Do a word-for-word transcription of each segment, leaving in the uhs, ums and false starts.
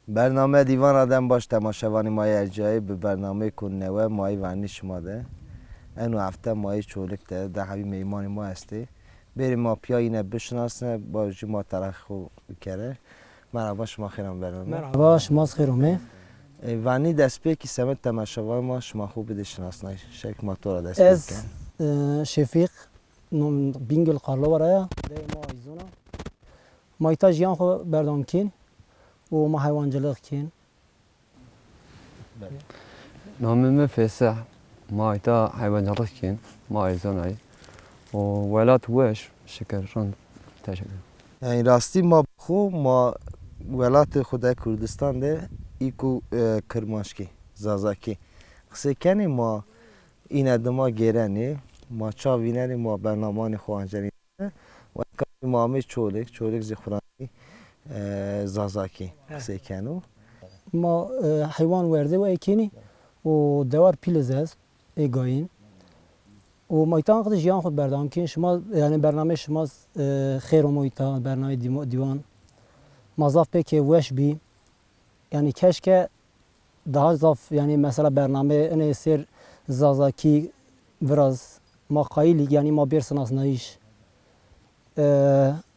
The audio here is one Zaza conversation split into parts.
Bername Dîvan ra dem baş temaşevanê ma yê ercayê, bi bernameyêko newe ma yê vernî şima de. Eno hefte ma yê Çolik de, de hebî meymanê ma estê. Bêrê ma pîya yîne bişinasne, ba jî ma terexî xo bikere. Merhaba, şima xêr ame bername. Merhaba, şima zî xêr ame. E, vernî destpêkî semed temaşevanê ma şima xo bidê şinasnayîş. Şek ma to ra dest pê bikin. Ez, e, Şefîq, nom-, Bîngil Karlova ra ya, dewê ma Ayzon a. Ma îta jiyan xo berdewam kên û ma heywancilix kên. Namê mi Fêseh. Ma îta heywancilix kên. Ma Ayzon a yî. Û welat weş, şikir, rind. Teşekkür. Yanî rastî ma xo, ma welatê xo de Kurdistan de î ku, e, Kirmanckî, Zazakî qisey kenê, ma îne dima gêrenê, ma ça vînenê, ma bernamanê xo ancenê. Û eka ma amê Çolik, Çolik zî xo ra, e, Zazakî qisey keno. Ma, e, heywan werdê we kenî û dewar pîl zî est, ê gayîn. Û ma îta qede jiyan xo berdewam kên. Şima, yanî bernameyê şima, e, xêr amo îta, bernameyê dîmo-, dîwan. Ma zaf pê kêfweş bî. Yanî keşke daha zaf, yanî mesela bernameyê inê sêr Zazakî viraz, ma qayîl î, yanî ma bêr sinasnayîş. E,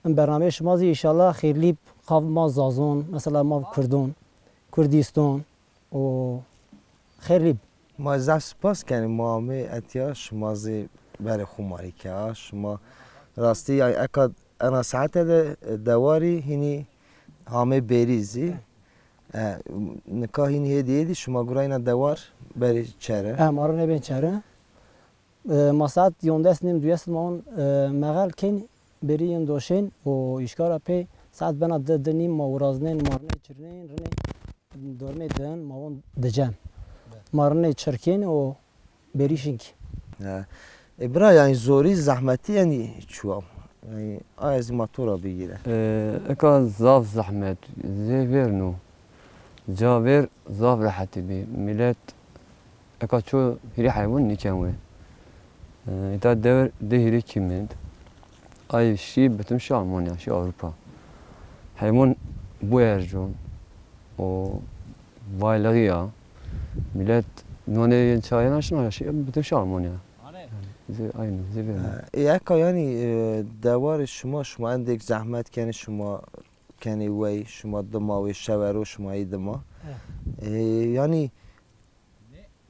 in bernameyê şima zî înşallah xêrlî b, qav ma Zazon, mesela ma Kurdon, Kurdîston û xêrlî b. Ma zaf spas kenê, ma amê etya, şima zî berê xo ma rê kea. Şima rastî, yanî eka ena saete de, e, dewarî hînî hamê bêrî zî. E, nika hînî hêdî hêdî şima gurayna dewar berê çere. E, ma rine bên çere. E, ma saet yondes nîm, duyes ma on, e, mexel kên, bêrî yên doşên û îşka ra pey saet bena di, di nîm ma wiraznên, ma rinê çirnên, rinê dormê din, ma on dicen. Ma rinê çirkên û bêrî şinkî. Ha. E, bira, yanî zorî, zehmetî, yanî çuwa? Yanî aye zî ma to ra bigîre. E, eka zaf zehmet, zê vêrno. Ca vêr zaf rehetî bî. Milet eka ço hîrê heywan nîken wê. E, îta dewr di hîrê kî mend. Ay şî bitim şî Almanya, şî Ewropa. Heywan bu ercon û vaylixî ya. Milet nonê yên çayê naşina, şî bitim şî Almanya. Zê, aynı, zê vêrno. E, eka yanî, e, dewarê şima, şima endêk zehmet kenê, şima kenê wey, şima dima wê, şewero şima yê dima. E, yanî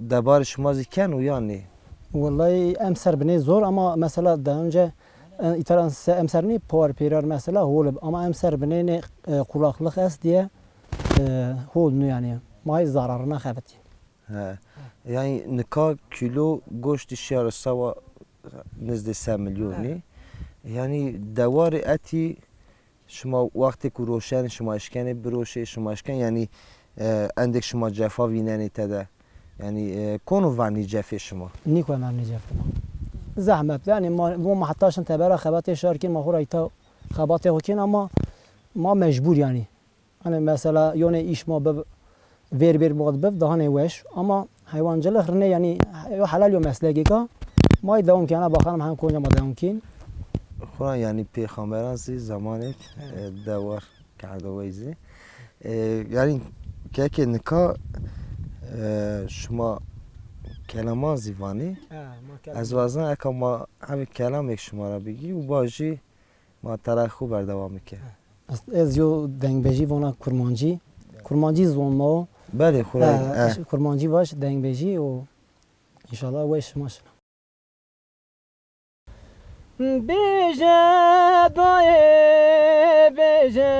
debarê şima zî keno yanî? Wellahî emser binê zor ama mesela daha önce, e, îtaran se emser nê, power pêrar mesela hol ib. Ama emser binê nê, e, kulaklık est diye, e, hol nu yanî. Ma hê zararına xebitî. He. Yanî nika kîlo goştî şîya ro sewa nizdê se milyonî. He. Yanî dewarê etî şima wextê ku roşenê şima eşkenê biroşê, şima eşken, yanî, e, endêk şima cefa vînenê tede. Yanî, e, kono vernî cefê şima? Nîko vernî cefê ma. Zehmet, yanî ma, ma heta şin tebera xebatê şar kên, ma xo ra îta xebatê xo kên ama ma mecbur yanî. Hani mesela yonê îş ma bib, vêr vêr ma biv, daha nê weş. Ama heywancılık rine yanî yo helal yo meslekêk a. Ma yê dewam kena, bakalım hem konca ma dewam kên. Xura yanî pêxamberan zî zamanêk, e, dewar kerdo wey zî. E, yanî kekê nika, e, şima kelaman zî vanê. He, ma kelam. Ez wazena eka ma hemî kelamêk şima ra bigî û bajî ma terayê xo berdewam bike. Ez, ez yo dengbejî vana kurmancî. Kurmancî zon ma o. Belê, xurayî. Ha, eh. Kurmancî vaj, dengbejî o. Înşallah weş şima şina. Bêje dayê, bêje,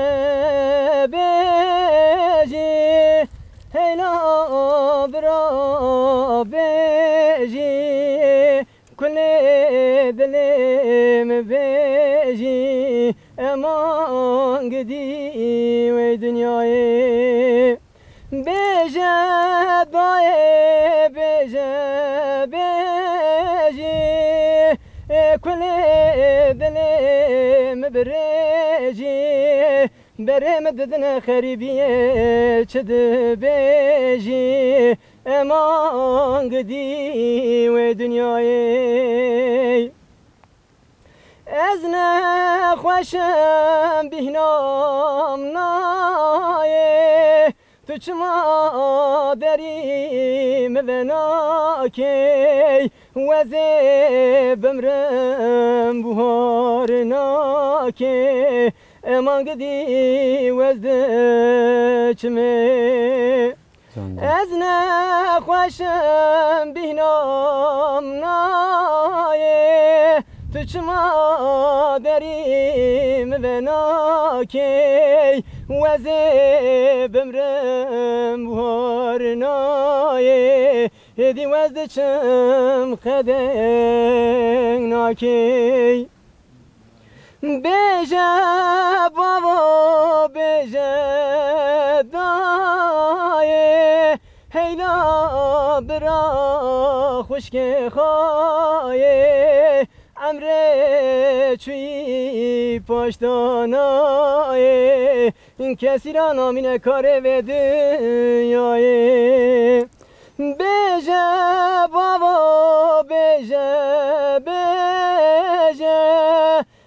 bêjî, heyna bira bêjî. Kulê dilê mi bêjî, eman gidî wey dinyayê. Bêje dayê, bêje, bêjî, ê kulê dilê mi birêjî. Berê mi didine xerîbîye, çi dibêjî, eman gidî wê dinyayê. Ez nexweş im bîhnam nayê, Tu çima derî mi vena key, wezê bimrim buhar nakey, eman gidî wez di çimê. Can can. Ez nexweşim bîhnam nayê, tu çima derî mi vena key, wezê bimrim buhar nayê, êdî wez di çim qedeng nakey. Bêje bavo, bêje dayê, heyla bira xwişkê xayê, emrê çuyî paştanayê, kesî ra namîne karê vê dinyayê. Bêje bavo, bêje, bêje,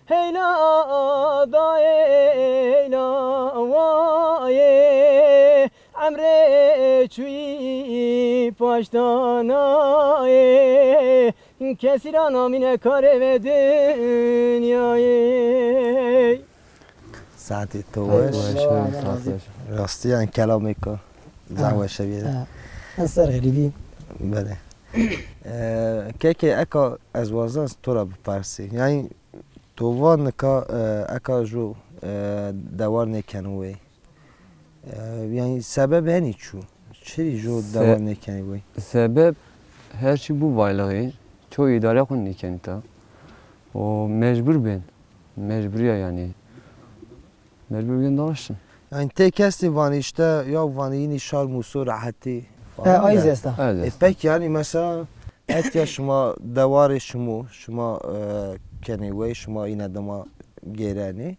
heyla dayê, heyla wayê, emrê çuyî paştanayê, kesî ra namîne karê vê dinyayê. Saetê to weş. Weş, weş, saet weş. Rastî yanî kelamêko zaf weş bîye. Ha. Ez ser xerîbî. Belê. E, kekê eka ez wazan to ra bipersî. Yanî to va nika, e, eka ju, e, dewar nêkeno wey. E, yanî sebeb henî çu? Çirî ju Se- dewar nêkenî wey? Sebeb her çî bû vaylixî, ço îdare xwu nêkenî ta. O mecbur bên. Mecburî ya yanî. Mecbur bên dalaşin. Yanî tê kesî vanî îşte, ya vanî înî şar mûso rehetî falan. E, ay zî esta. E, pek yanî mesela etya şima dewarê şimo, şima, e, kenê wey, şima îne dima gêrenê.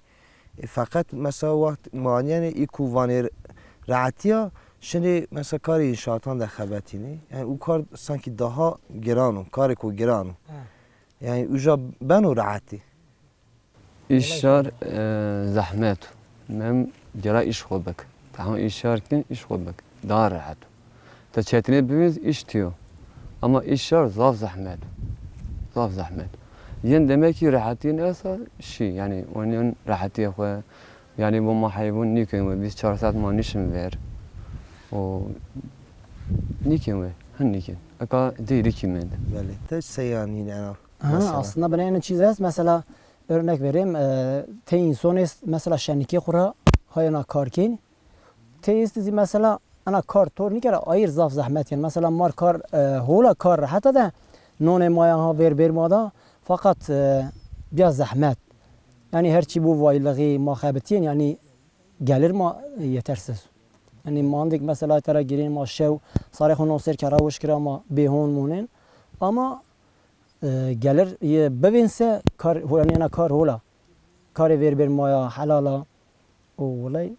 E, feqet mesela wext ma anîyenê î ku vanê rehetî ya, şinê mesela karê înşaatan de xebetînê. Yanî û kar sankî daha giran o, karêko giran o. Ha. Yanî uca beno rehetî? Îş şar, e, zehmet o. Mem gera îş xo bik. Tehon îş şar kin, îş xo bik. Daha rehet o. Ti çetinê bivînz, îş tîyo. Ama îş şar zaf zehmet o. Zaf zehmet o. Yin demek ki rehetîn esa şî. Yanî onîn rehetîyê xo. Yanî bo ma heyvon nîkên we, vîst çar saet ma nîşin ver. O nîkên we, hin nîkên. Eka dey rikî mend. Belê. Ti sey anîn ena? Ha, mesela. Aslında bina eno çîz est. Mesela, örnek vereyim, e, tey înson est, mesela şenikê xwu ra hayena kar kên. Tey est zî mesela ena kar tor nîkera, ayîr zaf zehmet yen. Mesela mar kar, e, hola kar rehet a de, nonê ma ya ha vêr bêr ma da, fakat, e, bîya zehmet. Yanî her çî bû vaylixî ma xebitîyên, yanî gelir ma yetersiz. Yanî mandik mesela tera girên ma şew, sarê xwu non ser kera wişk ra ma bêhon monên. Ama e, gelir yê bivînse kar, ho-, yanî ena kar hol a. Karê vêr bêr ma ya, helal a. O wilay,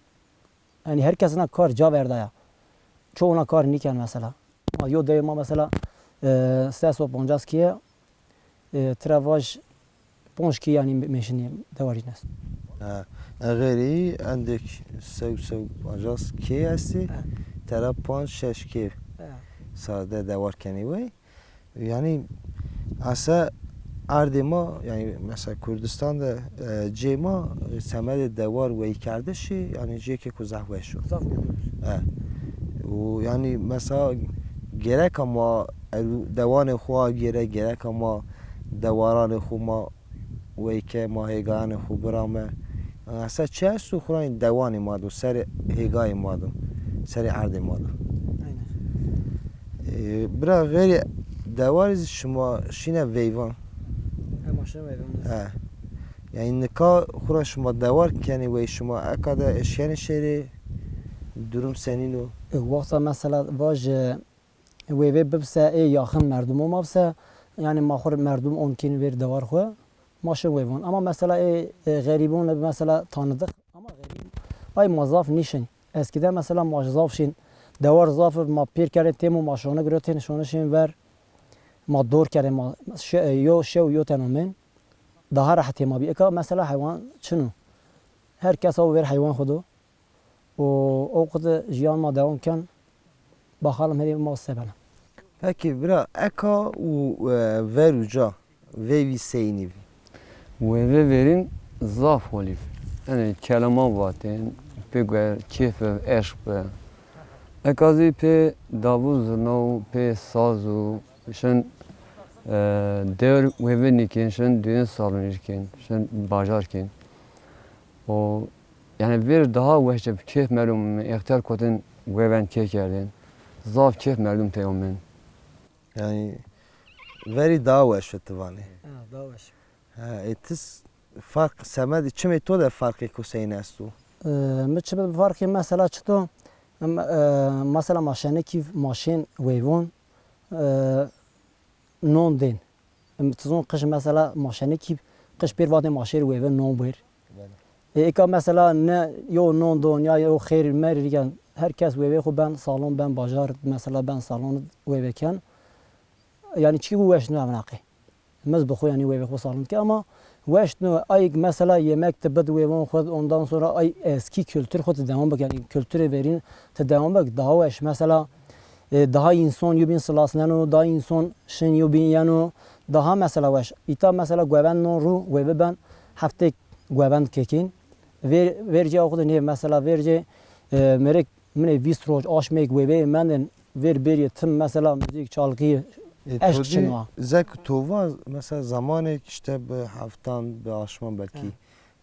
yanî her kes ena kar ca verdaya. Ço ena kar nîken mesela. Ma yo dewê ma mesela, e, ses û poncas kî ye, e, tira vaj ponc kî yanî mêşinî dewarîn est. Ha, e, xeyrî endek sew, sew poncas kê estî, ha, tera panc şeş kê, ha, sade dewar kenî wey. Yanî ese erdê ma, yanî mesela Kurdistan de, e, cê ma, e, semedê dewar weykerdişî, yanî cêkêko zaf weş o. Zaf weş o. E. Û yanî mesela gereka ma ew dewanê xo agêre, gereka ma dewaranê xo ma weyke, ma hêgayanê xo birame. Esa çi esto, xurayên dewanê ma do, serê hêgayê ma do, serê erdê ma do. Aynen. E, bira, xeyrê dewarî zî şima şîne veyvan? He, ma şîne veyvan. He. Yanî nika xura şima dewar kenê wey, şima eka de eşkenê şêrê, durum senîn o? E, wexta mesela vaj, e, weyvê bibse, ê yaxin merdimo ma bise, yanî ma xwu rê merdum on kên vêr dewar xwu, ma şin weyvon. Ama mesela ê, ê xerîbon, mesela tanıdık, ama xerîb, ay ma zaf nîşin. Eskiden mesela ma zaf şin, dewar zaf, ma pêr kerdên têmo, ma şonî girotên, şonî şin ver, ma dor kerdên, ma şe-, yo şew yo ten omên, daha rehetê ma bî. Eka mesela heywan çin o. Her kes aw vêr heywan xwu do. O, o qide jiyan ma dewam ken. Bakalım herî ma se bena. Peki bira, eka û, e, ver uca veyvî seynî bî? Wêve verîn zaf holî bî. Yanî kelama vatên, pê guer, kêf bi, eşq bi. Eka zî pê davul zurna û pê saz û şin, e, dewr wêve nîkên, şin düğün salonî kên, şin bajar kên. O, yanî vêr daha weş bi kêf merdum, extiyar kotin wêven kê kerdên. Zaf kêf merdum tey omên. Yanî verî daha weş bi ti vanê. Ha, daha weş. Ha, e, ti s-, farq semedî çimê to de farqê ku seyn esto? E, mi çi bi farqê mesela çito? Em, e, mesela ma şenekî ma şên wêvon, e, non dên. Em, ti zon qij mesela ma şenekî qij pêr vatên ma şêr wêve non wêr. Belê. E, eka mesela ne yo non don ya yo xêr mer rigen her kes wêvê xo ben salon ben bajar mesela ben salon wêve ken. Yanî çikî ku weş nîyo ev naqê. Miz bi xo yanî wêvê xo salon ke ama weş nîyo. Ay mesela yemek ti bid wêvon xo ondan sonra ay eskî kültür xo ti devam bik yanî kültürê verîn ti devam bik daha weş. Mesela e, daha însan yobîn silasneno, daha însan şin yobîn yeno, daha mesela weş. Îta mesela guevend non ru wêve ben heftêk guevend kekîn. Ver, vercê xo de nê mesela vercê e, merek minê vîst roj aşmêk wêveyê mendin ver bêrî tim mesela muzîk, çalkî, e, eşq çin wa. Zek to va mesela zamanêk işte bi heftan, bi aşman belkî. He.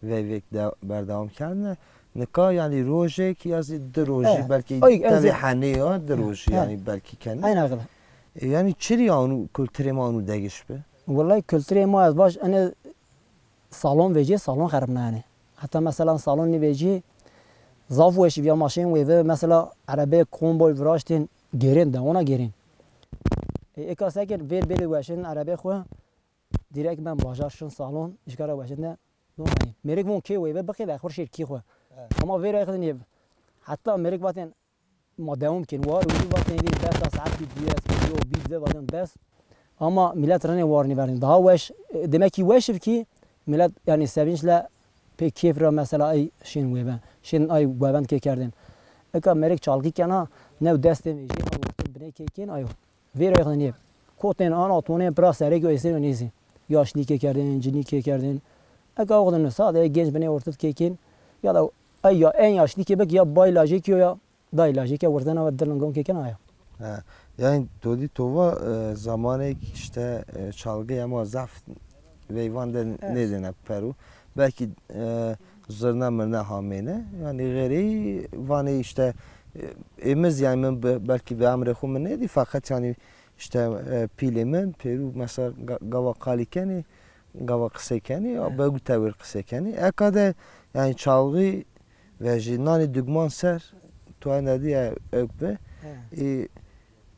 Veyvêk de berdewam kerdine. Nika yanî rojêk ya zî di rojî belkî tenê henê ya di rojî yanî belkî kenê. Aynen qide. E, yanî çirî anu kulturê ma anu degiş bi? Wellay kulturê ma ez vaj ene salon vecî, salon xeribna yanî. Heta mesela salon nîvecî zaf weş vîya ma şên wêve mesela erebeyê komboy viraştên gêrên de ona gêrên. E, eka seke vêr bêrê weşên erebeyê xo. Direkt ben bajar şin salon, jikara weşinde. Donayî. Mêrik von kê weyve bixê ve xur şêr kî xwe. Evet. Ama vêra xidin yê. Heta mêrik vatên ma dewam kên. War û vatên yê bes a saet bî duyes, bî yo, bî di vatên bes. Ama millet rene war nîverdin. Daha weş, e, demek ki weş ki millet yani sevinçle pê keyf ra mesela ay şin weyve. Şin ay wevend kê kerdin. Eka mêrik çalgî kena, new destê vejî, ay ortê binê kê kên ayo. Vêrê xo nê. Kotên ana tonê pira serek yo êsê yo nêsî. Yaşlî kê kerdên, cinî kê kerdên. Eka o xo de sade genç binê ortid kê kên. Ya da ay ya en yaşlî kê bik ya bay lajekî yo ya day lajekî ya wirdena ve dilingon kê kena ya. Ha, yani to dî to va, e, zamanêk işte, e, çalgî ema zaf veyvan de nêdêne peru. Belkî, e, zirna mirna hamêne. Yani xêreyî vanê işte, e, êmiz yani min be-, belkî bi emrê xo min nêdî, feqet yani işte, e, pîlê min pêrû mesela ga-, gava qalî kenê, gava qisey kenê, ya bewgu tewêr qisey kenê. Eka de yani çalgî vejî nanê dugman ser, tu ene dî ya ewk bi. Ê,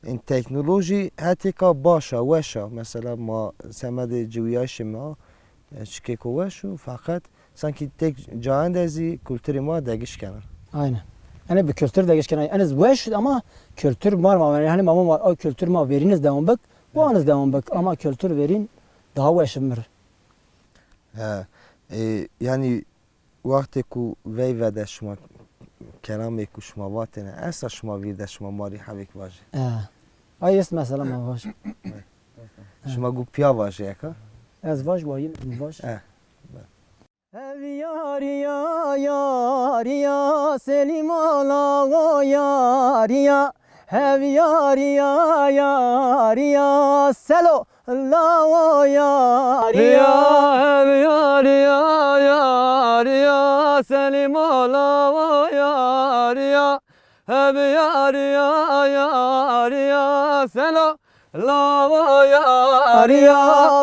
in teknolojî hetêka baş a, weş a. Mesela ma semedê ciwîyayişê ma, e, çikêko weş o, feqet sankî tek cayan de zî kulturê ma degiş kena. Aynen. Ene bi kultur degiş kena. Ene weş ama kultur mar ma, yani ma, ma, o kultur ma verîn iz devam bik, bu an iz devam bik. Ama kultur verîn daha weş mir. He. E, yani Wextê ku veyve de şima kelamê ku şima vatêne, esta şima vîr de şima ma rê hewêk vajê? E, ay est mesela ma vaj. Şima gu pîya vajê eka? Ez vaj, wa yin vaj. E. Hev yarîya, yarîya, Selîma lawo yarîya. Hev yarîya, yarîya, Selo lawo yarîya. Rîya, hev yarîya, yarîya, Selîma lawo yarîya. Hev yarîya, yarîya, Selo lawo yarîya.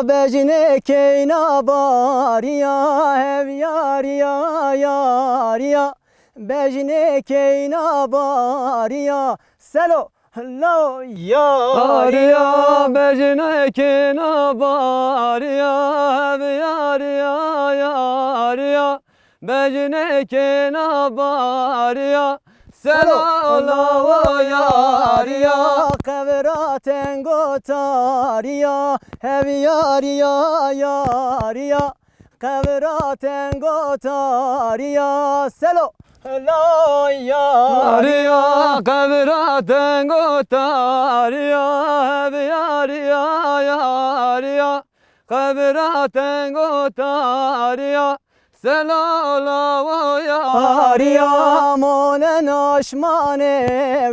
Bejinê keyna barîya, hev yarîya, yarîya. Bejinê keyna barîya, Selo lawo yarîya. Bejinê keyna barîya, hev yarîya, yarîya. Bejinê keyna barîya, Selo lawo yarîya. Qevira tengo tarîya, hev yarîya, yarîya. Qevira tengo tarîya, Selo Lo yarîya, qebra teng û tarîya, hev yarîya, yarîya, qebra teng û tarîya, selo lawo yarîya. Yarîya, monen aşmanê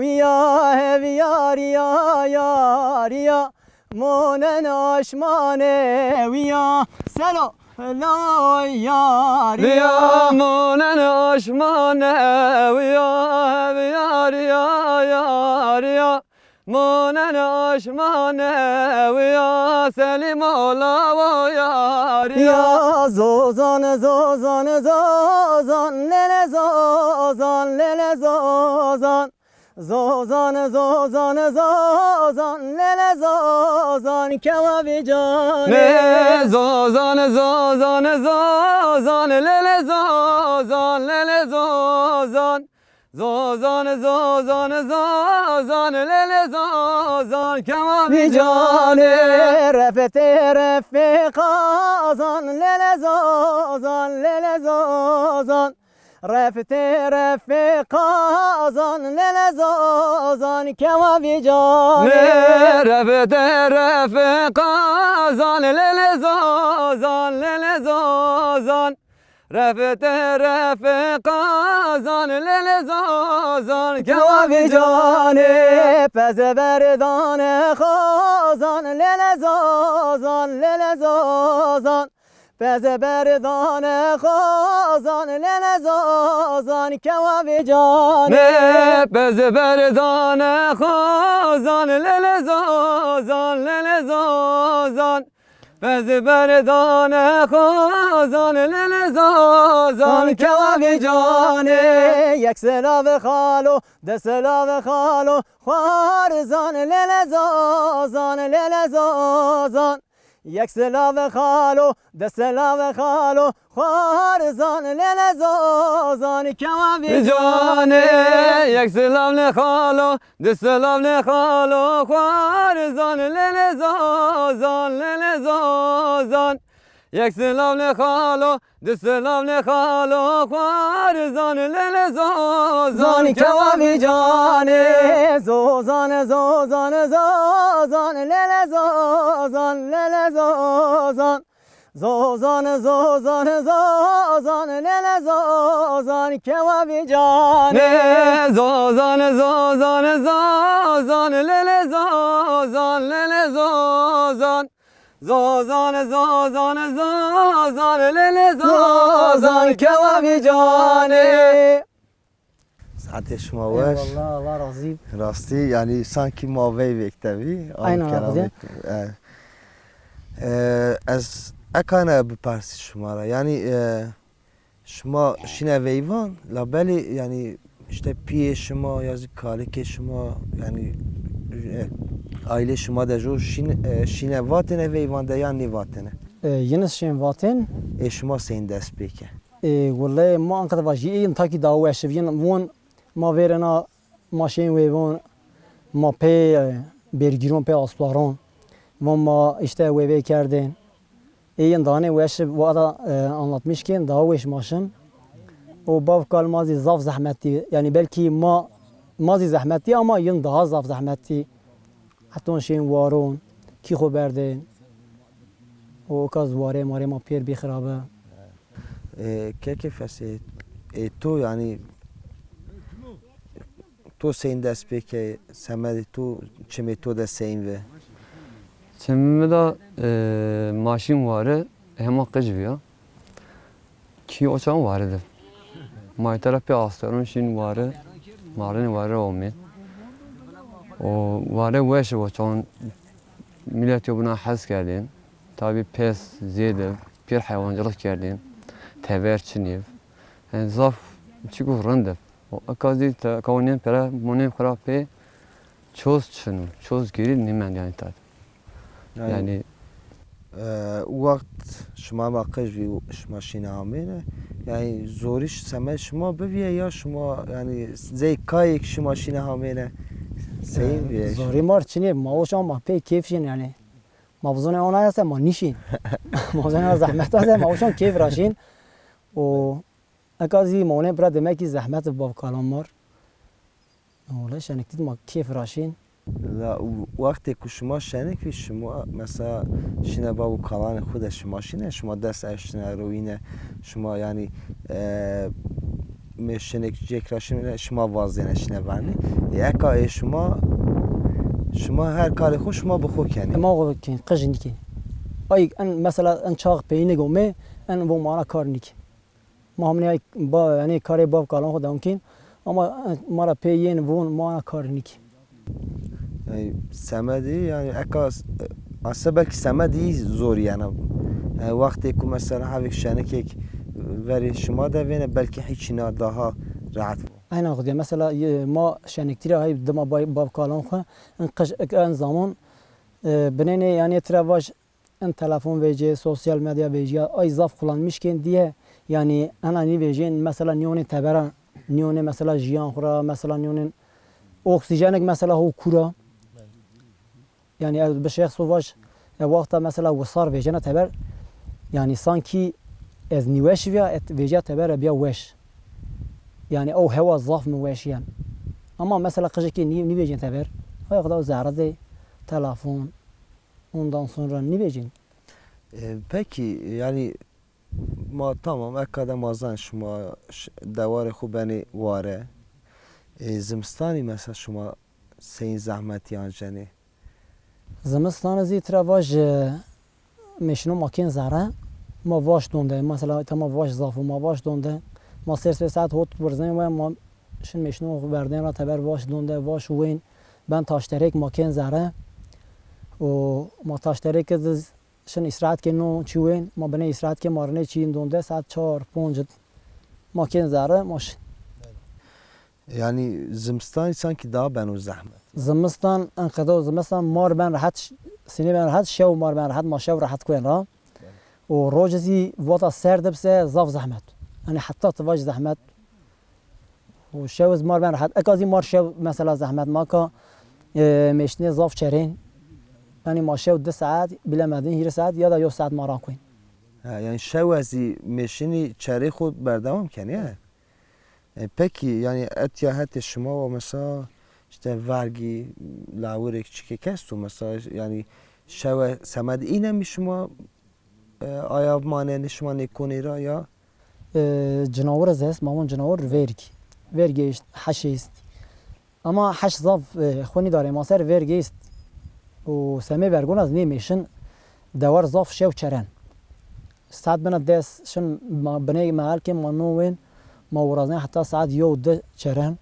wîya, hev yarîya, yarîya, monen aşmanê wîya. Selo Lo yarîya. Rîya monen aşmane wîya, hev yarîya, yarîya. Monen aşmane wîya, Selîmo lawo yarîya. Ya zozan, zozan, zozan, lele zozan, lele zozan. Zozan, zozan, zozan, lele zozan, kewa vîcanê. Nê zozan, zozan, zozan, lele zozan, lele zozan. Zozan, zozan, zozan, lele zozan, kewa vîcanê. Refetê refê qazan, lele zozan, lele zozan. Refte refê qazan, lele zozan, kewa vîcanê. Nê refte refê qazan, lele zozan, lele zozan. Refte refê qazan, lele zozan, kewa vîcanê. Peze berdane xozan, lele zozan, lele zozan. Peze berdane xozan, lele zozan, kewa vîcanê. Nê peze berdane xozan, lele zozan, lele zozan. Peze berdane xozan, lele zozan, kewa vîcanê. Yek silavê xalo, di silavê xalo, xwarzan, lele zozan, lele zozan. Yek silavê xalo, di silavê xalo, xwarzan, lele zozan, kewa vîcanê. Vîcanê, yek silavê xalo, di silavê xalo, xwarzan, lele zozan, lele zozan. Yek silavê xalo, di silavê xalo, xwarzan, lele zozan, zan, kewa vîcanê. Zozan, zozan, zozan, lele zozan, lele zozan. Zozan, zozan, zozan, lele zozan, kewa vîcanê. Nê zozan, zozan, zozan, lele zozan, lele zozan. Zozan, zozan, zozan, lele zozan, kewa vîcanê. Saetê şima weş. Eyvallah, Allah razî. Rastî, yanî sankî ma veyvêk de bî. Aynen, Ankara abi. E, e, ez ekane bipersî şima ra. Yanî, e, şima şîne veyvan, labelê, yanî, îşte pîyê şima ya zî kalikê şima, yanî, e, aîlê şima de jo şîn-, e, şîne vatêne veyvan de yan nêvatêne? E, yine şên vatên. Ê şima seyîn dest pê ke? E, wele ma anka de vajî, ê yin takî dawa weş bi, yin von ma vêrena, ma şên weyvon, ma pê, e, bergîron, pê asparon. Von ma îşte weyvê kerdên. Ê yin danê weş, vada, e, anlatmış kên, daha weş ma şin. O bav kal ma zî zaf zehmetî. Yanî belkî ma, ma zî zehmetî ama yin daha zaf zehmetî. Heton şên waron, kî xo berdên. O ka zî warê marê ma pêr bî xirabe. E, kekê Fesê, e, to yanî to seyîn dest pê ke, semedê to, çimê to de seyîn ve? Çimê mi de, e, ma şîn ware, hema qij vîya. Kî o çan ware de. Ma îta ra pê asparon şîn ware, ma rênê ware ra omê. O ware weş o çan, milet yo bina hes kerdên. Tabî pes zêde, pêr heywancılık kerdên. Tever çinê. Yanî zaf çîko rind bi. O eka zî te, eka o nêm pere, mo nêm xo ra pê çoz çin o, çoz gêrî nêmend yanî tat. Yanî, yanî, e, wext şima ma qij vî, şima şîne amêne. Yanî zorî semed şima bivîye ya şima, yanî zey kayêk şima şîne amêne? Seyîn, e, vîye? Zorî ma r çinê, ma o çan ma pê keyf şîn yanî. Ma bizonê ona ya se ma nîşîn. Ma bizonê ona zehmet ya se ma o çan keyf ra şîn. O Eka zî ma onên pira demek kî zehmet bi bav kalan mar. Wele şenik dît ma kêf ra şîn. La, wextê ku şima şenik vî, şima mesela şîne bav û kalanê xwu de şima şîne, şima dest eştine, rowîne, şima yanî, e, mêşinek cêk ra şîne, şima vazêne şîne vernî. Ê, eka ê şima, şima her karê xwu şima bi xwu kenî. Ma xwu kenî, qij nîkenî. Ay, en mesela en çax peyîne gomê, en vo ma ra kar nîkenî. Ma hamnê ay ba, yanî karê bav kalan xwu dewam kên. Ama ma ra pê yên vûn ma na kar nîkî. Yanî semedî, yanî eka s-, ase belkî semedî zor yena. Yanî wextê ku mesela hevêk şenikêk verê şima de vêne belkî hîçî na daha rehet. Aynen xwedî. Mesela, e, ma şeniktî ra hay dima bay-, bav kalan xwu en qij en zaman, e, binênê yanî tira vaj en telefon vecîyê, sosyal medya vecîya, ay zaf kullanmış kên diye, yanî ena nîvêjên mesela nîyonên tebera, nîyonên mesela jiyan xwu ra, mesela nîyonên oksîjenek mesela ho kura. Yanî ez bi şexso vaj, e, wexta mesela wisar vêjena teber, yanî sankî ez nîweş vîya, et-, vêjîya teber e bîya weş. Yanî ew hewa zaf mi weş yen. Ama mesela qijekê nî-, nîvêjên teber, ay xwu da zerre de telefon, ondan sonra nîvêjên. E, peki, yanî ma tamam, eka de ma zanî şima ş-, dewarê xwu benê ware. E, zimistanî mesela şima seyîn zehmetî ancenê? Zimistanî zî tira vaj, e, mêşino ma kên zerre, ma vaş donde. Mesela, îta ma vaş zaf o, ma vaş donde. Ma sêr sêr saet hot wirzen we, ma şin mêşino verdên ra teber vaş donde, vaş wên. Ben taşterêk ma kên zerre. Û ma taşterêk de şin îstirahet kên, no çî wên, ma binê îstirahet kên, ma rinê çî donde, saet çar, ponc ma kên zerre, ma şin. Yanî zimistanî sankî daha beno zehmet. Zimistan, en qedo zimistan mar ben rehet, sinê ben rehet, şew mar ben rehet, ma şew rehet kuên ra. Û roc zî vata serd bise zaf zehmet. Yanî heta ti vaj zehmet. Û şew iz mar ben rehet. Eka zî mar şew mesela zehmet ma ka, e, mêşinê zaf çerên. Yanî ma şew di saet, bilemedin hîrê saet ya da yo saet ma ra kuên. Ha, yanî şew ez zî mêşinî çerê xwu berdewam kenî, he? E, pekî, yanî etya hetê şima wa mesela işte vergî, lawirêk çikêk esto mesela, yanî şewe semed îne mi şima, e, aya manenê şima nêkonê ra ya? E, cinawir ez est, ma von cinawir vergî. Vergî est, heş est. Ama heş zaf, e, xwu nîdarê ma ser vergî est. Û semê vergon ez nêmêşin, dewar zaf şew çeren. Saet bena des şin ma binê mehel kên ma no wên, ma wiraznê heta saet yew di çeren.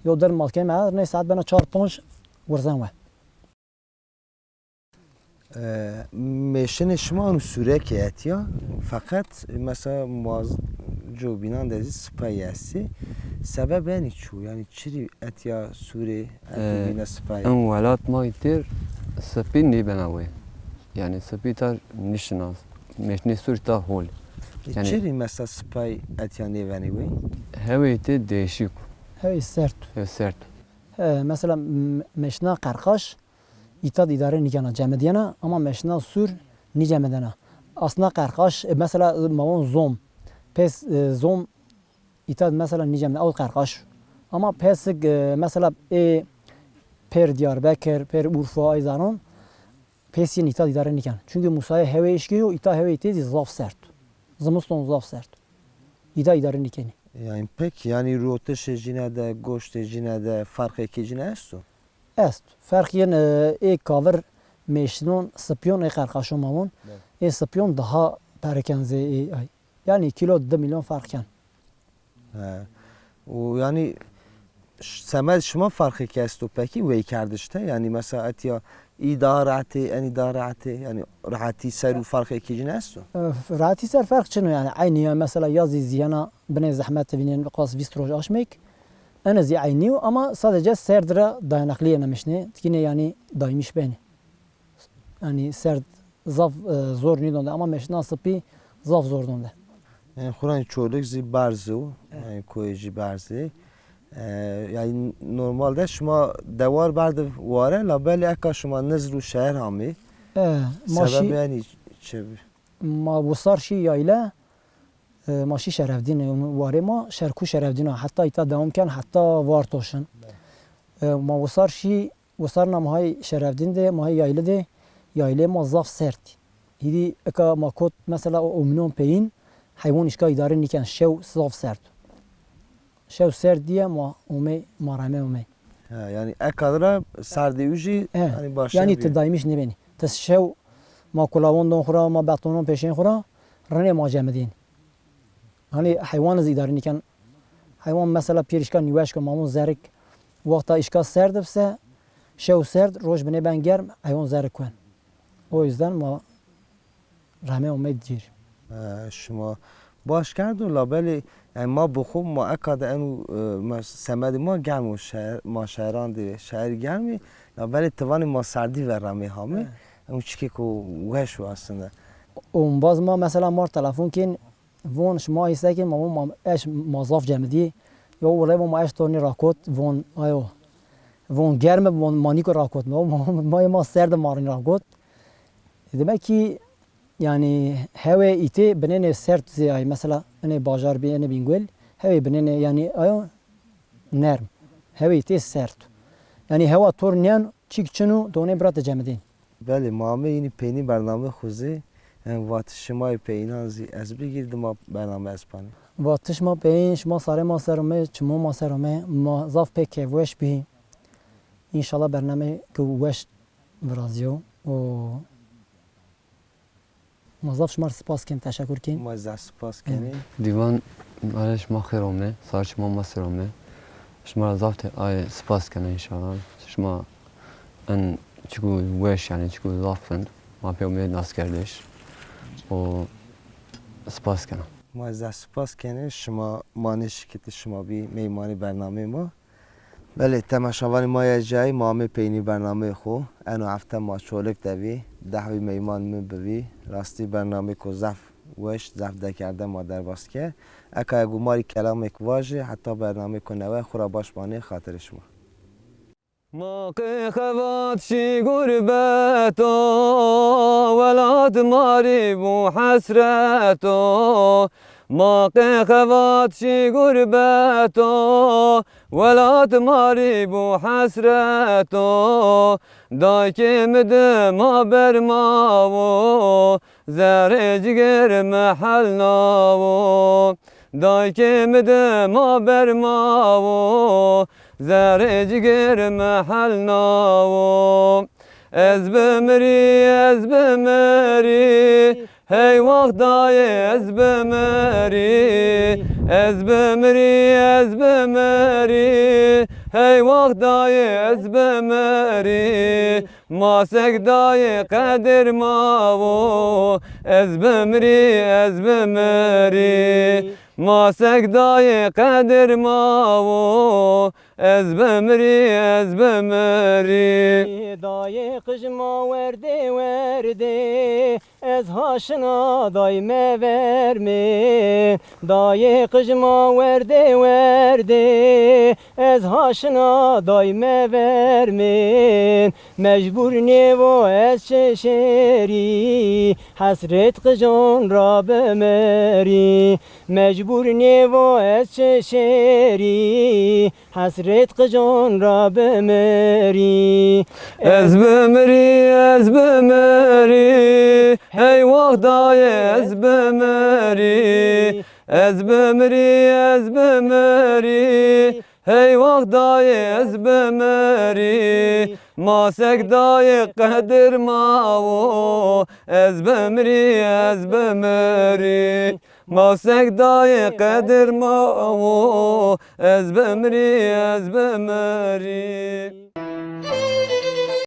Yew di ma kên mehel, nê saet bena çar ponc wirzen we. E, mêşinê şima û sûrekê etya, feqet mesela muaz cobînan de zî sipayî estî. Sebeb enî çû? Yanî çirî etya sûrê, etya E, bîne sipayî? In welat ma îtêr sipî nêbena wê. Yanî sipî ta nişina, mêşinê sûr ta hol. E, yanî çirî mesela sipayî etya nêvenê wê? Hewê îtê değişik. Hewê sert. Hewê sert. E, mesela m-, mêşina qerqaş, îta de îdare nîkena, cemidîyena, ama mêşina sûr nîcemidena. Asna qerqaş, e, mesela, e, ma von zom. Pês, e, zom îta de mesela nîcemidena, ew qerqaş. Ama pêsik, e, mesela, ê pêr Diyarbekir, pêr Urfa, ay zanon, pês yên îta de îdare nîken. Çunkî musayê hewê eşkê yo, îta hewê îtê zî zaf sert. Zimiston zaf sert. Îta îdare nîkenî. Yanî pek, yanî rotişê cîne de, goştê cîne de, ferqêkê cîne esto? Est. Ferq yên, e, ê kavir mêşnon, sipyon, ê qerqaşon ma von. Evet. Ê sipyon daha pereken zê ê ay. Yanî kîlo di milyon ferq ken. He. Û yanî ş-, semed şima ferqêk esto pekî weykerdiş de? Yanî mesela etya î daha rehetê, enî daha rehetê, yanî rehetî ser û ferqêkê cîne esto? E, f-, rehetî ser ferq çin o yanî. Eynî ya mesela yazî zî yena binê zehmet vînên qas vîst roj aşmêk. Ene zî eynî yo ama sadece serd ra dayanıklı yena mêşinê. Tikînê yanî daymiş benî. Yanî serd zaf, e, zor nîdonde ama mêşina sipî zaf zor donde. Yanî xwura Çolîg zî berz o, yanî koyê jî berz ê. E, yanî normalde şima dewar berdiv ware, labelê eka şima nizr û şeher amê. E, ma şî, sebebê enî çi bî? Ma wisar şî yayle, E, ma şî Şerevdîn, e, warê ma Şerkû Şerevdîn a. Heta îta dewam ken, heta Varto şin. E, ma wisar şî, wisar na ma hay Şerevdîn de, ma hay Yaylı de, Yaylı ma zaf sert. Hîdî eka ma kot, mesela, o omnon peyin, heywan îşka îdare nîken, şew zaf sert. Şew sert diye ma omey, ma reme omey. Ha, yanî eka ra serdê ujî, e, yanî başlayan yanî ti daymiş nêbenî. Ti şew ma kulawon don xura, ma betonon peşên xura, rinê ma cemidîn. Hanî heywan zî îdare nîken. Heywan mesela pîr îşka nîweş ko, ma mon zerik. Wexta îşka serd bise, şew serd, roj binê ben germ, heywan zerik kuen. O yüzden ma reme omey cîr. E, şima baş kerdo, labelê, yanî ma bi xo, ma eka de eno, e, ma semedê ma germ o, şeher, ma şeheran de şeher germ ê, labelê ti vanê ma serdî ver ramê hame, eno çikêko weş o aslında. Ombaz ma mesela mar telefon kên, von şima îse kên, ma, ma eş ma zaf cemidî. Yo wele ma eş tonî rakot, von ayo. Von germ, von ma nîko rakot. Ma, ma, ma, ma serd ma rîn rakot. Demek ki, yanî, hewê îtê binênê sert zê ay. Mesela, enê bajar bî, enê Bîngol, hewê binênê, yanî, ayo nerm. Hewê îtê sert. Yanî, hewa tor nîyen, çîk çin o, donê bira ti cemidîn. Belê, ma amê înî peynî bernamê xo zî, yanî, vatişê ma yê peyînan zî ez bigîr, dima bername ez panî. Vatiş ma peyîn, şima sarê ma ser ome, çimo ma ser ome, ma zaf pê keyfweş bî. Înşallah bernameyêko weş virazîyo û ma zaf şima rê spas kên, teşekur kên. Ma zaf spas kenê. Dîwan, belê şima xêr ome, sarê şima ma ser ome. Şima ra zaf te-, ay, spas kena înşallah. Şima en çiku weş, yanî çiku zaf rind. Ma pê ome naskerdiş. O spas kena. Ma zaf spas kenê, şima ma nêşikitî, şima bî meymanê bernameyê ma. Belê, temaşavanê ma yê cayî, ma amê peynî bernameyê xo. Eno hefte ma Çolik de vî, dehwî meyman mi bivî. Rastî bernameyêko zaf weş, zaf dekerde ma derbas ke. Eka ego ma rê kelamêk vajê, heta bernameyêko newe, xwu ra baş manê, xatirê şima. Ma qê xevat şî gurbeto, welat ma rî bû hesreto. Ma qê xevat şî gurbeto, welat ma rî bû hesreto. Daykê mi dima bermawo, zerrê cigêr mi helnawo. Daykê mi dima bermawo, zerrê cigêr mi helnawo. Ez bimirî, ez bimirî, hey wext dayê ez bimirî. Ez bimirî, ez bimirî, hey wext dayê ez bimirî. Ma sek dayê qedir ma wo, ez bimirî, ez bimirî. Ma sek dayê qedir ma wo, ez bimirî, ez bimirî. Dayê qij ma werdê werdê, ez ha şina day mevermên. Dayê qij ma werdê werdê, ez ha şina day mevermên. Mecbur nêvo ez çi şêrî, hesrêt qijon ra bimirî. Mecbur nêvo ez çi şêrî, hesrêt qijon ra bimirî. Ez bimirî, ez bimirî, hey wext dayê ez bimirî. Ez bimirî, ez bimirî, hey wext dayê ez bimirî. Ma sek dayê qedir ma wo, ez bimirî, ez bimirî. Ma sek dayê qedir ma wo, ez bimirî, ez bimirî.